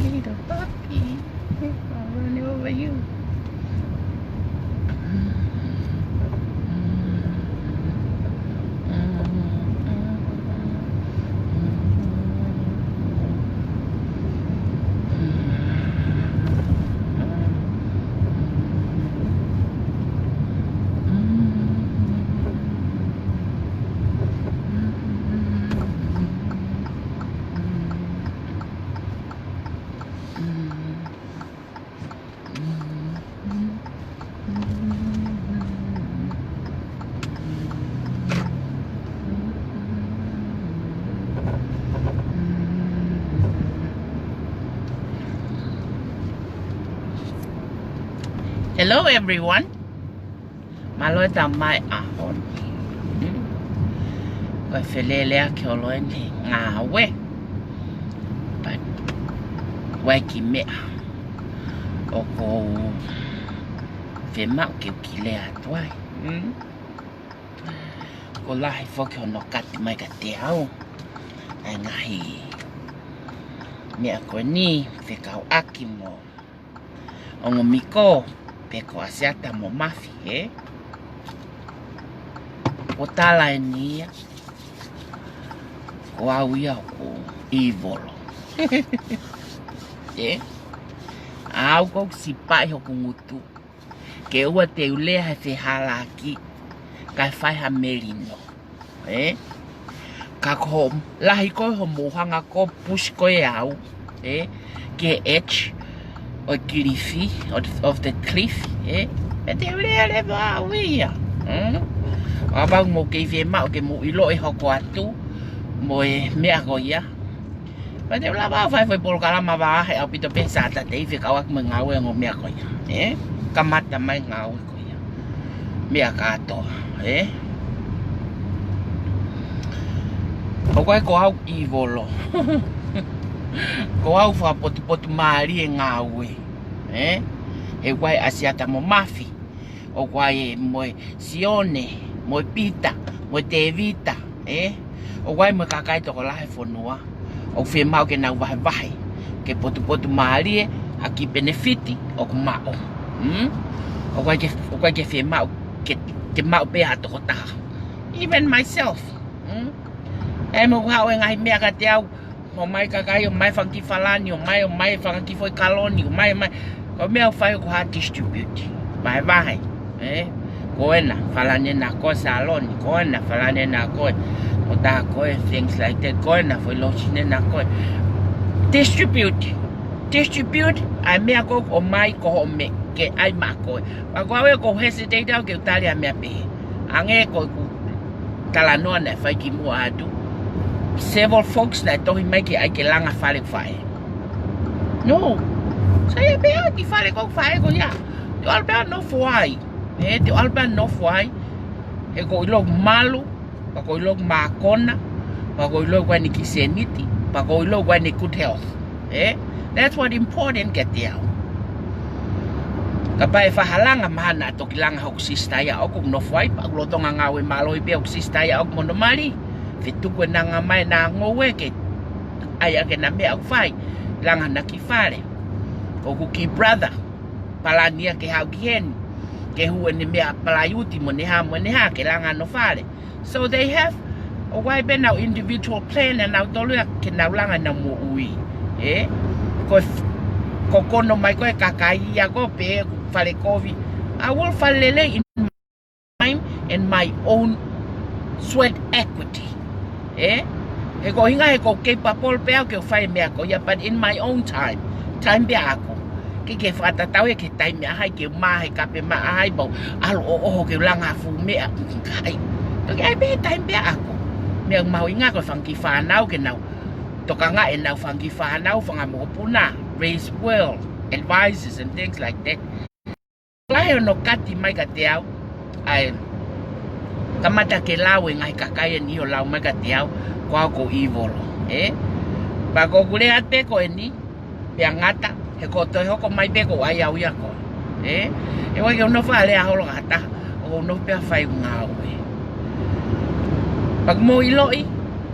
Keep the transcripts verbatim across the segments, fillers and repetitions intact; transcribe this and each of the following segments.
Little puppy, I'll run over you. Hello everyone. Mālō e tau mai ʻaho ni. Hmm. Ko e felele ʻa e ʻOtua ʻi he ngāue. But ʻoku ʻi ai e kiʻi meʻa ʻoku ou fiemaʻu ke u kiʻi lea atu ai. Hmm. ʻOku lahi foki hono kati mai kiate au ʻa e ngaahi meʻa ko eni fekauʻaki mo Ongomiko, pe ko ʻAsiata mo Mafi, ē? ʻOku tala eni ia, ko au ia ʻoku ʻivolo. Ē? ʻA au ʻoku sipaʻi hoku ngutu. Ke ʻoua te u lea he fehālaaki, kae fai ha melino. Ē? Ka ko e lahi ko ē hoʻomou hanga ʻo push ko ē au, ē? Ki he edge ʻo e kilifi, of, of the cliff, ē? Pea te u lea leva au ia. Hmm? ʻOua ʻaupito mou kei fiemaʻu ke mou ʻiloʻi e hoko atu mo e meʻa ko ia. Pea te u lava ʻo fai foʻi polokalama vahevahe ʻaupito pē Sātate ʻi he fekauʻaki mo e ngāue ʻa e ongo meʻa ko ia. Ē? Kamata mai e ngāue ko ia. Meʻa kātoa, ē? ʻOku ʻikai ko au ʻivolo. Ko au fakapotupotumālie ngāue, ē? He ʻoku ʻi ai ʻa Siata mo Mafi, ʻoku ʻi ai mo e Sione, mo e Pita, mo e Tēvita, ē? ʻOku ʻi ai mo e kakai tokolahi he fonua ʻoku fiemaʻu ke nau vahevahe, ke potupotumālie ʻa e kiʻi penefiti ʻoku maʻu. Hmm? ʻOku ʻikai ke, ʻoku ʻikai ke fiemaʻu ke, ke maʻu pē ʻe ha tokotaha. Even myself. Hmm? ʻE mo haʻu e ngaahi meʻa kiate au, ʻomai kakai, ʻomai fanga kiʻi falani, ʻomai, ʻomai fanga kiʻi foʻi kaloni, ʻomai, ʻomai. Ko e meʻa ʻoku fai ʻoku hā distribute. Vahevahe, ē? Ko ena, falani ena ko e saloni, ko ena, falani ena ko e, ʻo tā ko e, things like that, ko ena, foʻi lotion ena ko e. Distribute. Distribute, ʻa e meʻa ko ē ʻoku ʻomai ko hoʻo meʻa, ke ʻai maʻa koe. Pea ko au ʻoku ou hesitate au ke u tali ʻa e meʻa pehē. Hangē ko ʻeku talanoa naʻe fai kimuʻa atu. Several folks naʻe tohi mai ke ʻai ke langa fale ʻoku faʻē. No. Sai pē ʻa e kiʻi fale ko ē ʻoku faʻē ko ia. Te u ʻalu pē ʻo nofo ai. Ē, te u ʻalu pē ʻo nofo ai. He ʻoku ou ʻilo ʻoku malu, pea ʻoku ou ʻilo ʻoku mākona, pea ʻoku ou ʻilo ʻoku ʻi ai ʻene kiʻi sēniti, pea ʻoku ou ʻilo ʻoku ʻi ai ʻene good health. Ē? That's what important kiate au. Kapau ʻe faʻa langa mahalo naʻa toki langa hoku sister ia ʻoku nofo ai, pea ʻoku lolotonga ngāue mālohi pē hoku sister ia ʻoku mo hono mali. Fetuku ʻena ngaahi meʻa ʻena ngoue ke ʻai ʻaki ʻena meʻa ʻoku fai. Langa ʻena kiʻi fale. Ko hoku kiʻi brother, palani ia ke haʻu ki heni, ke hū ʻene meʻa palaiuti mo ʻene hā mo ʻene hā, ke langa hono fale. So they have, ʻoku ʻi ai pē ʻenau individual plan ʻanautolu ia ke nau langa ʻenau moʻui. Ē? Ko e f-, ko e kono mai ko e kakai ia ko ē pē ʻoku fale kovi. I will fale lelei in time and my own sweat equity. Ē? He ko e ʻuhinga he ʻoku ou kei papole pē au ke u fai e meʻa ko ia, but in my own time. Time pē ʻaʻaku. ʻIkai ke fakatatau ia ki he taimi ʻa hai ke u mā he kape mā ʻa hai pau. ʻAlu ʻo ʻoho ke u langa ha fuʻu meʻa. ʻIkai. Toki ʻi ai pē he taimi pē ʻaʻaku. Meʻa mahuʻinga ko e fanga kiʻi fānau ke nau tokangaʻi ʻenau fanga kiʻi fānau, fanga mokopuna, raise well, advisors and things like that. Lahi hono kati mai kiate au, ʻa e kamata ke lau e ngaahi kakai ʻe niʻihi ʻo lau mai kiate au, ko au ʻoku ou evil, ē? Pea ko ʻeku lea atu ko eni, pea ngata, he ʻoku toe hoko mai pē ʻoku ʻai au ia ko ē. Ē? ʻE ʻikai ke u nofo ʻo lea holo ki ha taha, ʻoku ou nofo pē ʻo fai ʻeku ngāue. Pea ʻoku mou ʻiloʻi,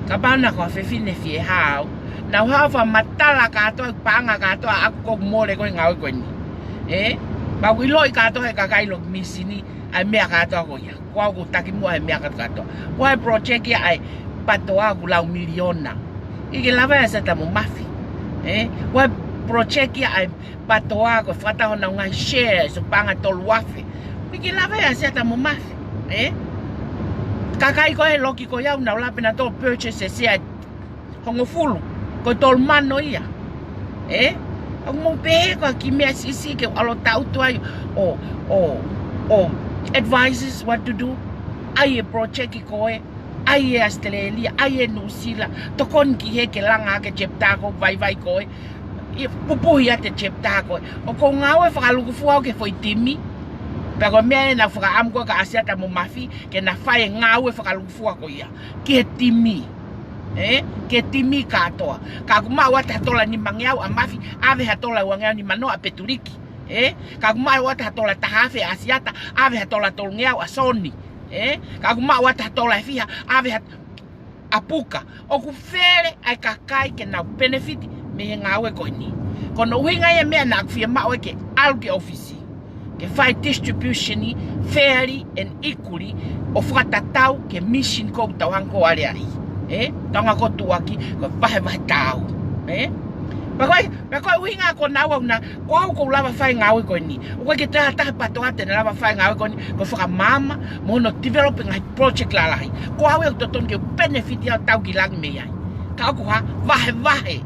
kapau naʻa ko ha fefine fie hao, naʻa ku hao fakamatala kātoa, paʻanga kātoa, ʻa ʻeku ʻoku mole ko e ngāue ko eni. Ē? Pea ʻoku ʻiloʻi kātoa he kakai ʻi loki misini, ʻa e meʻa kātoa ko ia. Ko au ʻoku taki muʻa he meʻa kātoa. Ko e project ia ʻa e PATOA ʻoku lau miliona. ʻIkai ke lava ia ʻa Siata mo Mafi. Ē? Ko e project ia ʻa e PATOA ko e fakatau honau ngaahi shares ʻo paʻanga tolu afe. ʻIkai ke lava ia ʻa Siata mo Mafi. Ē? Kakai ko ē he loki ko ia ʻoku nau lava pē ʻenautolu ʻo purchase e share hongofulu, ko e tolu mano ia. Ē? ʻOku mou pehē ko e kiʻi meʻa siʻisiʻi ke u ʻalu ʻo tangutu ai ʻo, ʻo, ʻo advises what to do. ʻAi e project ko ē, ʻai e Australia, ʻai e New Zealand, tokoni ki he ke langa ʻaki e chapter ko vaivai ko ē. ʻI pupuhi ʻa e chapter ko ē. ʻOku ou ngāue fakalūkufua au ki he foʻi timi. Pea ko e meʻa ē naʻa ku fakaʻamu ko ē kia Siata mo Mafi, ke na fai e ngāue fakalūkufua ko ia. Ki he timi. Ē? Ki he timi kātoa. Ka ʻoku maʻu atu ha tola nimangeau ʻa Mafi, ʻave ha tola uangeau nimanoa ʻa Petuliki. Ē? Ka ʻoku maʻu atu ha tola taha afe ʻa Siata, ʻave ha tola tolungeau ʻa Soni. Ē? Ka ʻoku maʻu atu ha tola ʻe fiha, ʻave ha ʻa Puka. ʻOku fele ʻa e kakai ke nau benefit mei he ngāue ko eni. Ko hono ʻuhinga ia e meʻa naʻa ku fiemaʻu ai ke ʻalu ki ʻōfisi. Ke fai distribution fairly and equally ʻo fakatatau ki he mission ʻoku tau hanga ʻo aleaʻi. Ē? Tau hanga ʻo tuʻuaki, ko e vahevahe taau. Ē? Pea ko e, pea ko e ʻuhinga ko ena ʻoku ou na, ko au ʻoku ou lava fai ngāue ko eni. ʻOku ʻikai ke toe ha taha he PATOA te ne lava fai ngāue ko eni, ko e fakamaama, mo hono develop e ngaahi project lalahi. Ko au ʻoku totonu ke u benefit au ʻo tau ki langi mei ai. Ka ʻoku hā, vahevahe.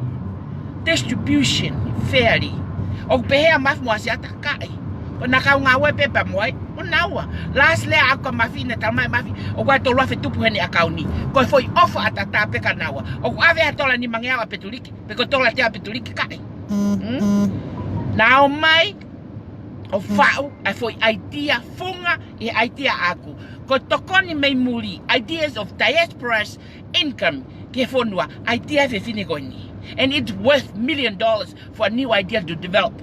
Distribution fairly. ʻOku pehē ʻa Mafi mo ʻa Siata? ʻIkai. Ko ʻena kau ngāue pē pea mo ai, ʻo naua. Last lea ʻaʻaku kia Mafi naʻe talamai ʻe Mafi, ʻoku ʻi ai e tolu afe tupu heʻene ʻakauni. Ko e foʻi ʻofa ʻataʻatā pē kia naua. ʻOku ʻave ha tola nimangeau ʻa Petuliki, pe ko e tola ʻe teau ʻa Petuliki? ʻIkai. Hmm? Naʻa ku ō mai ʻo faʻu ʻa e foʻi idea, funga ʻi he idea ʻaʻaku. Ko e tokoni mei muli, ideas of diaspora's income ki he fonua, idea ʻa e fefine ko eni. And it's worth million dollars for a new idea to develop.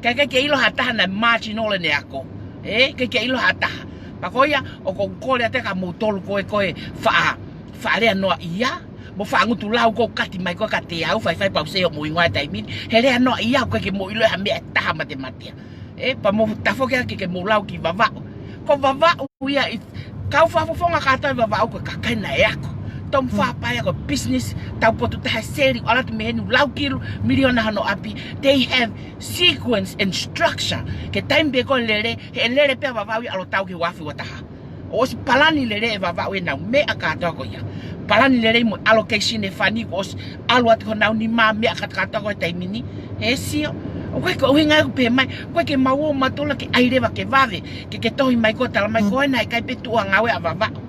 Ka ʻikai ke ʻilo ha taha naʻe marginal ʻene ako. Ē, ʻikai ke ʻilo ha taha. Pea ko ia, ʻoku ou kole atu kia moutolu ko ē, ko ē faʻa, faʻa lea noaʻia, mo faʻa ngutu lau ʻoku kati mai ko ē kiate au, faifai pau se o mo ingoa taimi ni. He lea noaʻia, ʻoku ʻikai ke mou ʻilo ha meʻa ʻe taha matematia. Ē, pea mou tafoki ʻaki ke mou lau ki Vavaʻu. Ko Vavaʻu ia ʻi, kau fakafofonga kātoa ʻi Vavaʻu ko e kakai naʻe ako. Tom Fapai ko e business, tau potu taha seli, ʻalu atu mei heni lau kilu, miliona hono ʻapi. They have sequence and structure. Ke taimi pē ko ē lele, he lele pē ʻa Vavaʻu ia ʻalu ʻo tau ki he ua afe ua taha. ʻOsi palani lelei ʻe Vavaʻu ʻenau meʻa kātoa ko ia. Palani lelei mo e allocation ʻo e fani kuo ʻosi ʻalu atu ki honau nima, meʻa kātoa ko ē taimi ni. Ē, sio. ʻOku ʻikai ko e ʻuhinga ia ʻoku pehē mai, ʻoku ʻikai ke mau ō mautolu ke ʻai leva ke vave, ke ke tohi mai ko ē ʻo tala mai ko ena ʻikai pē tuʻu ha ngāue ʻa Vavaʻu.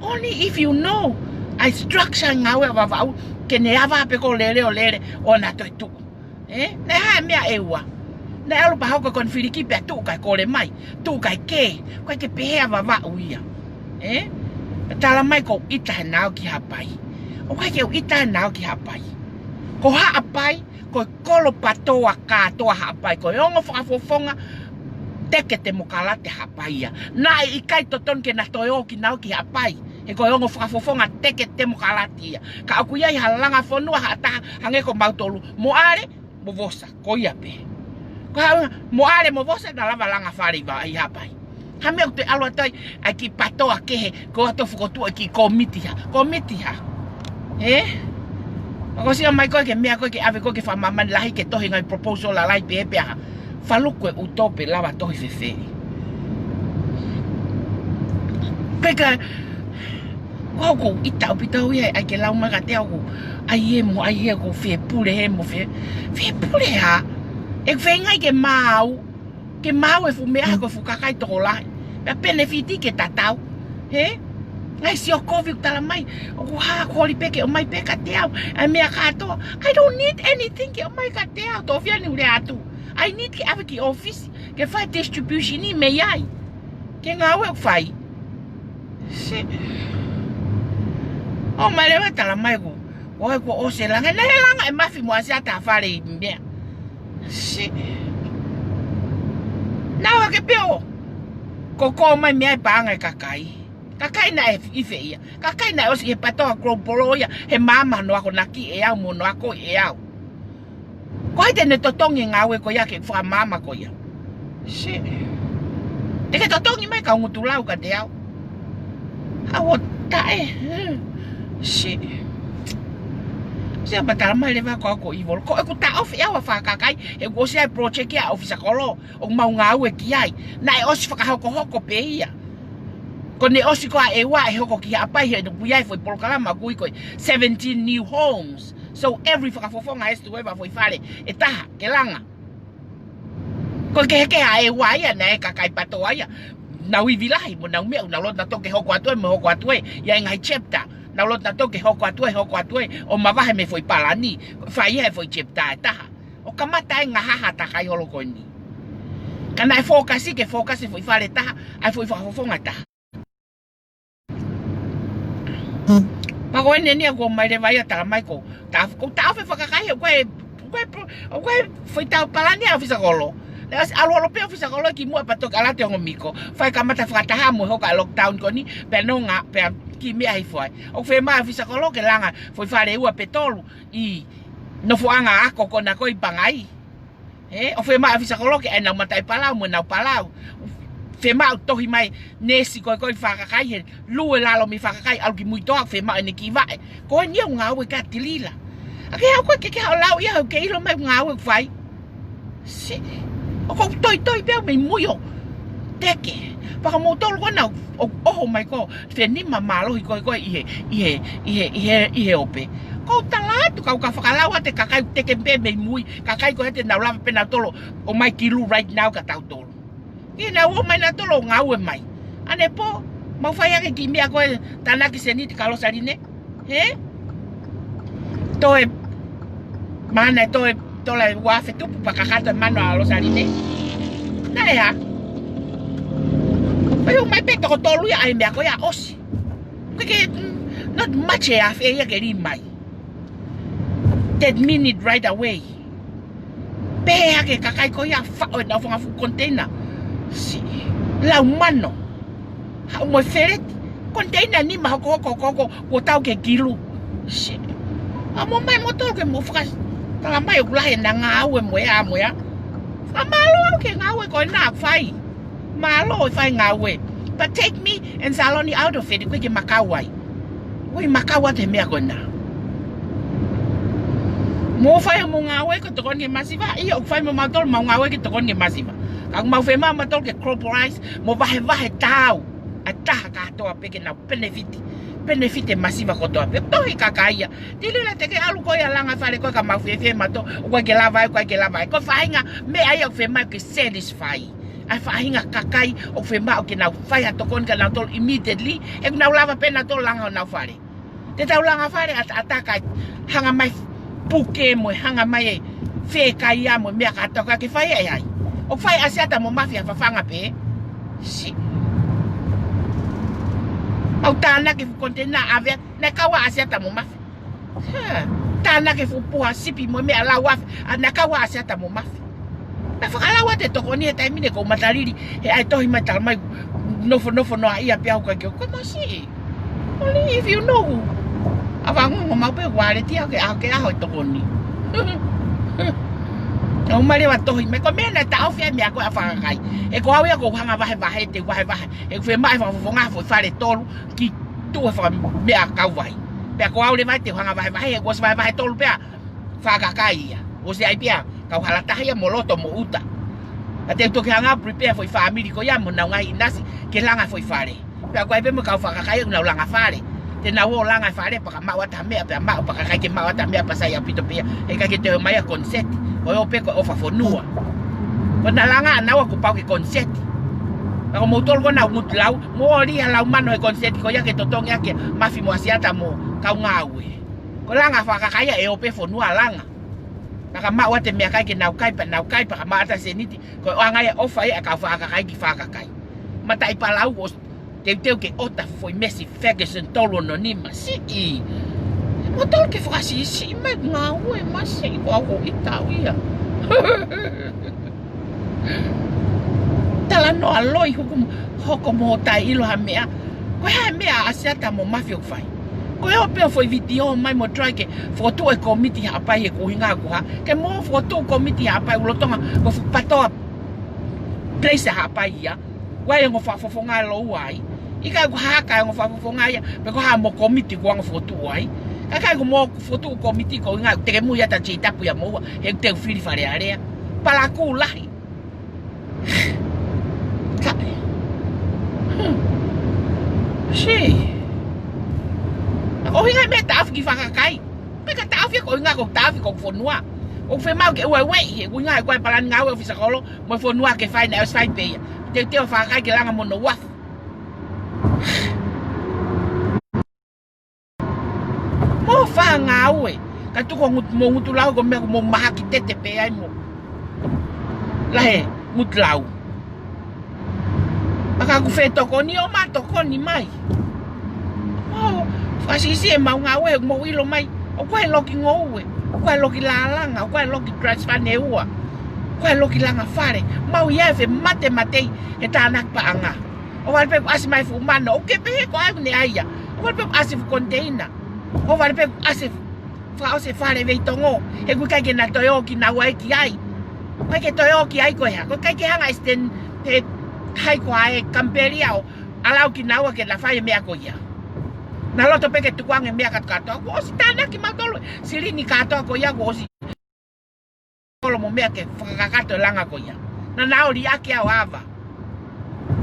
Only if you know ʻa e structure ngāue ʻa Vavaʻu, ke ne ava pē ko ē ʻo lele ʻo lele, ʻo na toe tuʻu. Ē? Naʻe hā e meʻa ʻe ua. Naʻe ʻalu pē ʻo hoko e konifiliki pea tuʻu kae kole mai. Tuʻu kae kē. ʻOku ʻikai ke pehē ʻa Vavaʻu ia. Ē? Pea tala mai ʻoku ou ʻita heʻena ō ki Haʻapai. ʻOku ʻikai ke u ʻita heʻena ō ki Haʻapai. Ko Haʻapai, ko e kolo PATOA kātoa Haʻapai. Ko e ongo fakafofonga, teke temokalati Haʻapai ia. Naʻe ʻikai totonu ke na toe ō kinaua ki Haʻapai. He ko e ongo fakafofonga teke temokalati ia. Ka ʻoku ʻi ai ha langa fonua ha taha hangē ko mautolu, Moale mo Vosa, ko ia pē. Ko ha, Moale mo Vosa naʻa na lava langa fale ʻi Va-, ʻi Haʻapai. Ha meʻa ʻoku te ʻalu atu ai, ʻai ki he PATOA kehe, ko atu fokotuʻu e kiʻi kōmiti hā. Kōmiti hā. Ē? Pea ko e sio mai ko ē ki he meʻa ko ē ke ʻave ko ē ki he fakamāmani lahi ke tohi e ngaahi proposal lalahi pē pea hā. Faluku e ʻuto pea lava tohi fēfē. Pea ka, ʻoku ou ʻita ʻaupito au ia, ʻai ke lau mai kiate au ʻoku ʻai ē mo ʻai ē, ʻoku fie pule ē mo fie, fie pule hā? ʻE feinga ke maau, ke maau e fuʻu meʻa ko e fuʻu kakai tokolahi. Pea penefiti ke tatau. Hē? Ngaahi sio kovi ʻoku tala mai, ʻoku hā, ʻoku holi pē ke ʻomai pē kiate au ʻa e meʻa kātoa. I don't need anything ke ʻomai kiate au, toʻo fiha ni ule atu. I need ke ʻave ki ʻōfisi, ke fai distribution ʻi mei ai. Ke ngāue ʻoku fai. Sī. ʻOmai leva ʻo tala mai ʻoku, ʻoku ʻosi e langa, naʻe langa ʻe Mafi mo ʻAsiata ha fale ʻi meʻa. Sī. Naʻa ke pē ʻo koko mai mei ai e paʻanga ʻa e kakai. Kakai naʻe ʻi fē ia. Kakai naʻe ʻosi he PATOA Global ia, he maama hono akonaki ʻe au mo hono ako ʻe au. Ko hai te ne totongi e ngāue ko ia ke fakamaama ko ia? Sī. Te ke totongi mai kau ngutu lau kiate au. Au ʻo taʻe. Sī. Sī, pea tala mai leva ko au ko Ivolo. Ko ʻeku taʻofi au ʻa e fakakakai, he kuo ʻosi ʻi ai e project ia ʻa e ʻōfisa kolo ʻoku mau ngāue ki ai. Naʻe ʻosi fakahokohoko pē ia. Ko ʻene ʻosi ko ē ʻa e ua ʻe hoko ki Haʻapai he ʻoku ʻi ai e foʻi polokalama ʻoku ui ko e seventeen new homes. So every fakafofonga has to have a foʻi fale ʻe taha ke langa. Ko e kehekehe ʻa e ua ia naʻe kakai PATOA ia. Nau ivi lahi mo nau meʻa, nau loto nautolu ke hoko atu ē mo hoko atu ē. ʻI ai e ngaahi chapter. Nau loto nautolu ke hoko atu ē, hoko atu ē. ʻO mavahe mei he foʻi palani. Fai ia he foʻi chapter ʻe taha. ʻO kamata ai e ngaahi hahatakai holo ko eni. Ka naʻe fokasi ke fokasi foʻi fale ʻe taha, ʻa e foʻi fakafofonga ʻe taha. Pea ko eni eni ʻoku ʻomai leva ia ʻo tala mai ko, ta, ko taʻofi e fakakakai, ʻoku ʻi ai, ʻoku ʻi ai, ʻoku ʻi ai e foʻi tau palani ʻa e ʻōfisa kolo. Naʻe ʻosi ʻalu holo pē e ʻōfisa kolo ki muʻa pea toki ʻalu atu e ongo miko. Fai kamata fakataha mo e hoko ʻa e lockdown ko eni, pea nonga, pea kiʻi meʻa hifo ai. ʻOku fiemaʻu e ʻōfisa kolo ke langa foʻi fale ʻe ua pe tolu ʻi nofoʻanga ako ko ena ko ē ʻi Pangai. Ē, ʻoku fiemaʻu e ʻōfisa kolo ke ʻai ʻenau mataʻi palau mo ʻenau palau. Fiemaʻu tohi mai neesi ko ē ko ē ʻi he fakakakai he lue lalo mei he fakakakai ʻalu ki Muitoa, fiemaʻu ʻene kiʻi vaʻe. Ko eni ʻoku ngāue ki ai ʻa Tilila. ʻA ke hau ko ē ke ke haʻu ʻo lau ia ʻoku ke ʻilo mai e ngāue ʻoku fai. Sī. ʻOku ou toitoi pē au mei mui ʻo teke. Pea ko moutolu ko ena ʻoku ʻoho mai ko e fenima mālohi ko ē ko ē ʻi he, ʻi he, ʻi he, ʻi he, ʻi he ope. ʻOku ou tala atu kau ka fakalau atu e kakai ʻoku teke pē mei mui, kakai ko ē te nau lava pē nautolu ʻo ʻomai kilu right now kia tautolu. Ke nau ō mai nautolu ʻo ngāue mai. ʻAnepō, mau fai hake e kiʻi meʻa ko ē tānaki seniti kia Losaline. Hē? Toe, mana e toe, tola ʻe ua afe tupu pea kakato e mano ʻa Losaline. Naʻe hā? Fai ʻomai pē toko tolu ia ʻa e meʻa ko ia ʻosi. Ko e ke, mm, not much e afe ia ke lī mai. That mean it right away. Pehē hake kakai ko ia faʻo ʻenau fanga fuʻu container. Siʻi lau mano. Haʻu mo e feleti. Container nima hokohoko, hokohoko, kuo tau ke kilu. Siʻi. ʻA mo mai mo tolu ke mo fakasi. Tala mai ʻoku lahi ʻena ngāue mo e ʻa mo e ʻa. Fakamālō au ki he ngāue ko ena ʻoku fai. Mālō e fai ngāue. But take me and Saloni out of it, ʻoku ʻikai ke makau ai. ʻOku ʻikai makau atu he meʻa ko ena. Mo fai mo ngāue ke tokoni ki he masiva, ʻio ʻoku fai mo mautolu mo ngāue ke tokoni ki he masiva. Ka ʻoku mau fiemaʻu mautolu ke globalize, mo vahevahe taau. ʻA e taha kātoa pē ke nau benefit. Benefit e masiva kotoa pē. Tohi kakai ia. Tili la te ke ʻalu koe ʻo langa fale koe ka mau fiefia mautolu, ʻoku ʻikai ke lava ai, ʻoku ʻikai ke lava ai. Ko e faʻahinga meʻa ia ʻoku fiemaʻu ke satisfy. ʻA e faʻahinga kakai ʻoku fiemaʻu ke nau fai ha tokoni kia nautolu immediately, he ʻoku nau lava pē nautolu langa honau fale. Te tau langa fale ʻataʻatā kae hanga mai puke mo e hanga mai e fēkaia mo e meʻa kātoa ka ke fai ai ai. ʻOku fai ʻa Siata mo Mafi ha fafanga pē. Siʻi. Mau tānaki fuʻu container ʻave, naʻe kau ʻa Siata mo Mafi. Ha, tānaki fuʻu puha sipi mo e meʻa lau afe, ʻa naʻe kau ʻa Siata mo Mafi. Naʻe fakalau atu e tokoni he taimi ni ko Matalili, he ʻai tohi mai tala mai, nofonofo noa ia pea uka ke uka masiʻi. Only if you know. ʻAvangongo mau pē waleti ʻaho ke ʻaho ke ʻaho e tokoni. ʻOmai leva tohi mai, ko e meʻa naʻe taʻofi ai meʻa ko ē ʻa fakakai. He ko au ia ʻoku ou hanga vahevahe, te vahevahe. He ʻoku fiemaʻu e fakafofonga foʻi fale tolu, ki tuʻa faka meʻa kau vai. Pea ko au leva te u hanga vahevahe, he kuo ʻosi vahevahe tolu pea fakakai ia. ʻOsi ai pea, kau hala taha ia mo loto mo uta. Ka te u toki hanga prepare foʻi family ko ia mo nau ngaahi ʻinasi, ke langa foʻi fale. Pea ko ai pē mo kau fakakai ʻoku nau langa fale. Te nau ō langa fale, pea ka maʻu atu ha meʻa, pea maʻu, pea ka ʻikai ke maʻu atu ha meʻa, pea sai ʻaupito pē ia, he ʻikai ke toe mai ʻa e koniseti. Ko e ō pē ko e ʻofa fonua. Ko ʻena langa ʻanaua kuo pau ke koniseti. Pea ko moutolu ko ena ʻoku mutu lau, mo ō ʻo lī ha lau mano he koniseti ko ia ke totongi ʻaki ʻa Mafi mo ʻa Siata mo kau ngāue. Ko e langa fakakai ia ʻe ō pē fonua langa. Pea ka maʻu atu e meʻakai ke nau kai, pea nau kai, pea ka maʻu atu ha seniti, ko e ʻoange ia ʻofa ia ʻa e kau fakakai ki fakakai. Mataʻi palau ʻosi teuteu ke ʻota foʻi mesi Ferguson tolu ono nima. Siʻi. Mo tolu ke fakasiʻisiʻi mai ngāue masiʻi ko au ʻoku ʻita au ia. Talanoa loi huku hoko mo taʻeʻilo ha meʻa. Ko e hā e meʻa ʻa Siata mo Mafi ʻoku fai? Ko e ō pē ʻo foʻi vitiō mai mo try ke fokotuʻu e komiti Haʻapai he ko e ʻuhinga ko e hā. Ke mo fokotuʻu komiti Haʻapai ʻoku lolotonga ko e fuʻu patoa place Haʻapai ia. Ko e ongo fakafofonga ʻe lōua ai. ʻIkai ko ha haka e ongo fakafofonga ia, pe ko ha mo komiti ko e ongo fokotuʻu ai. Ka ʻikai ko mo fokotuʻu komiti ko e ʻuhinga te ke mui ʻata J W ia mo ua, he te u fili Fale Alea. Palakū lahi. Ka. Hmm. Siʻi. ʻOku ʻuhinga meʻa taʻofi ki fakakai. Pea ka taʻofi ko e ʻuhinga ko e taʻofi ko e fonua. ʻOku fiemaʻu ke ueue, he ʻuhinga he ko e palani ngāue ʻa e ʻofisa kolo, mo e fonua ke fai naʻe ʻosi fai pē ia. Teuteu fakakai ke langa mo hono uafu. Mo fanga ngāue. Ka tuku ngut-, mo ngutu lau ko e meʻa ko e mo mahaki tete pē ai mo. Lahe, ngutu lau. Pea ka ʻoku fetokoni ʻo ma tokoni mai. ʻO, fakasiʻisiʻi ʻemau ngāue, mo ʻilo mai. ʻOku ʻi ai e loki ngoue. ʻOku ʻi ai e loki lālanga. ʻOku ʻi ai e loki transfer ne ua. ʻOku ʻi ai e loki langa fale. Mau ʻi ai e fematematei he tānaki paʻanga. ʻOku vale pē ʻoku ʻasi mai fuʻu mano. ʻOku ke pehē ko au ne ʻai ia. ʻOku vale pē ʻoku ʻasi fuʻu container. ʻOku vale pē ʻoku ʻasi fakaʻosi e fale Veitongo, he ʻoku ʻikai ke na toe ō kinaua ki ai. ʻOku ʻikai ke toe ō ki ai ko e hā, ʻoku ʻikai ke hanga ʻe Stan, he hai ko ē Kampelia ʻo ʻalu kinaua ke na fai e meʻa ko ia. Na loto pē ke tukuange e meʻa kātoa, kuo ʻosi tānaki mautolu, silini kātoa ko ia, kuo ʻosi kolo mo meʻa ke fakakakato e langa ko ia. Naʻa na ō liʻaki au ava.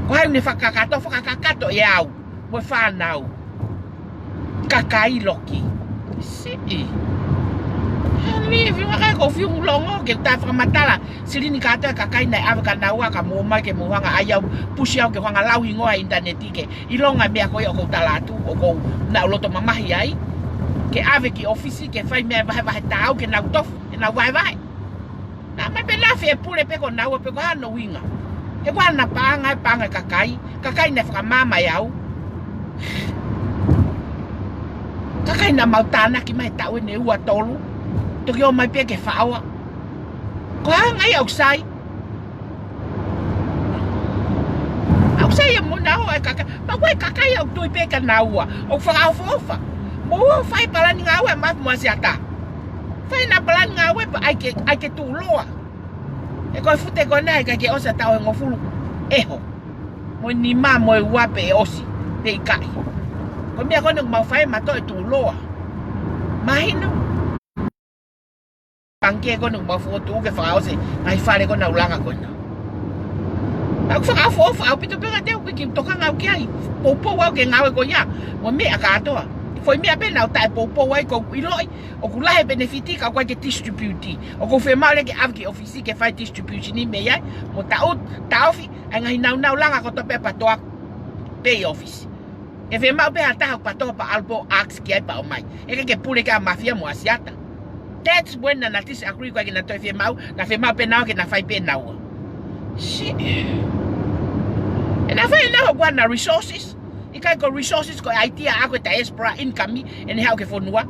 Ko hai ne fakakakato, fakakakato ʻe au. Mo e fānau. Kakai loki. Siʻi. Hali, fiu kakai ko fiu mulongo, ke ta fakamatala. Silini kātoa e kakai naʻe ʻave kia naua ka mou ō mai ke mou hanga ʻai au. Pusi au ke hanga lau hingoa ʻi he ʻinitaneti ke ʻilonga e meʻa ko ia ʻoku ou tala atu, ʻoku ou naʻa ku loto mamahi ai. Ke ʻave ki ʻōfisi, ke fai meʻa vahevahe taau, ke nau tofu, ke nau vahevahe. Naʻa mai pē naʻa fie pule pē ko naua pe ko hano uinga. He ko hana paʻanga e paʻanga e kakai, kakai naʻe fakamaama ʻe au. Kakai naʻa mau tānaki mai he taʻu eni ʻe ua tolu. Toki ō mai pē ke faʻao. Ko e hā ngai ʻoku sai? ʻOku sai ia mo naua e kakai. Pea ko e kakai ʻoku tui pē kia naua. ʻOku fakaʻofoʻofa. Mou ō fai palani ngāue ʻa Mafi mo ʻAsiata. Fai ʻena palani ngāue pea ʻai ke, ʻai ke tuʻuloa. He ko e fute ko ena ʻikai ke ʻosi ʻa e taʻu ʻe hongofulu ʻeho. Mo e nima mo e ua pe ʻe ʻosi, pe ʻikai. Ko e meʻa ko ena ʻoku mau fai ʻe mautolu ʻe tuʻuloa. Mahino. Pangikē ko ena ʻoku mau fokotuʻu ke fakaʻosi e ngaahi fale ko ena ʻoku langa ko ena. ʻOku fakaʻofoʻofa ʻaupito pē kiate au, ʻoku ʻikai ke u tokanga au ki ai. Poupou au ki he ngāue ko ia. Mo e meʻa kātoa. Foʻi meʻa pē naʻa ku taʻepoupou ai, ʻoku ou ʻiloʻi ʻoku lahi e penefiti ka ʻoku ʻikai ke distribute. ʻOku ou fiemaʻu leva ke ʻave ki he ʻōfisi ke fai distribution mei ai. Mo taʻu, taʻofi ʻa e ngaahi nāunau langa kotoa pē ʻa PATOA pē ʻi ʻōfisi. ʻE fiemaʻu pē ha taha ʻoku PATOA pea ʻalu pē ʻo ask ki ai pea ʻomai. ʻE ʻikai ke pule ki ai ʻa Mafi mo ʻAsiata. That's when naʻa na disagree, ʻikai ke na toe fiemaʻu, na fiemaʻu pē naua ke na fai pē naua. Shit. ʻE na fai ʻe naua ʻoku ʻi ai hona resources. ʻIkai ko e resources ko e idea ʻa ko e diaspora income ʻene haʻu ki he fonua.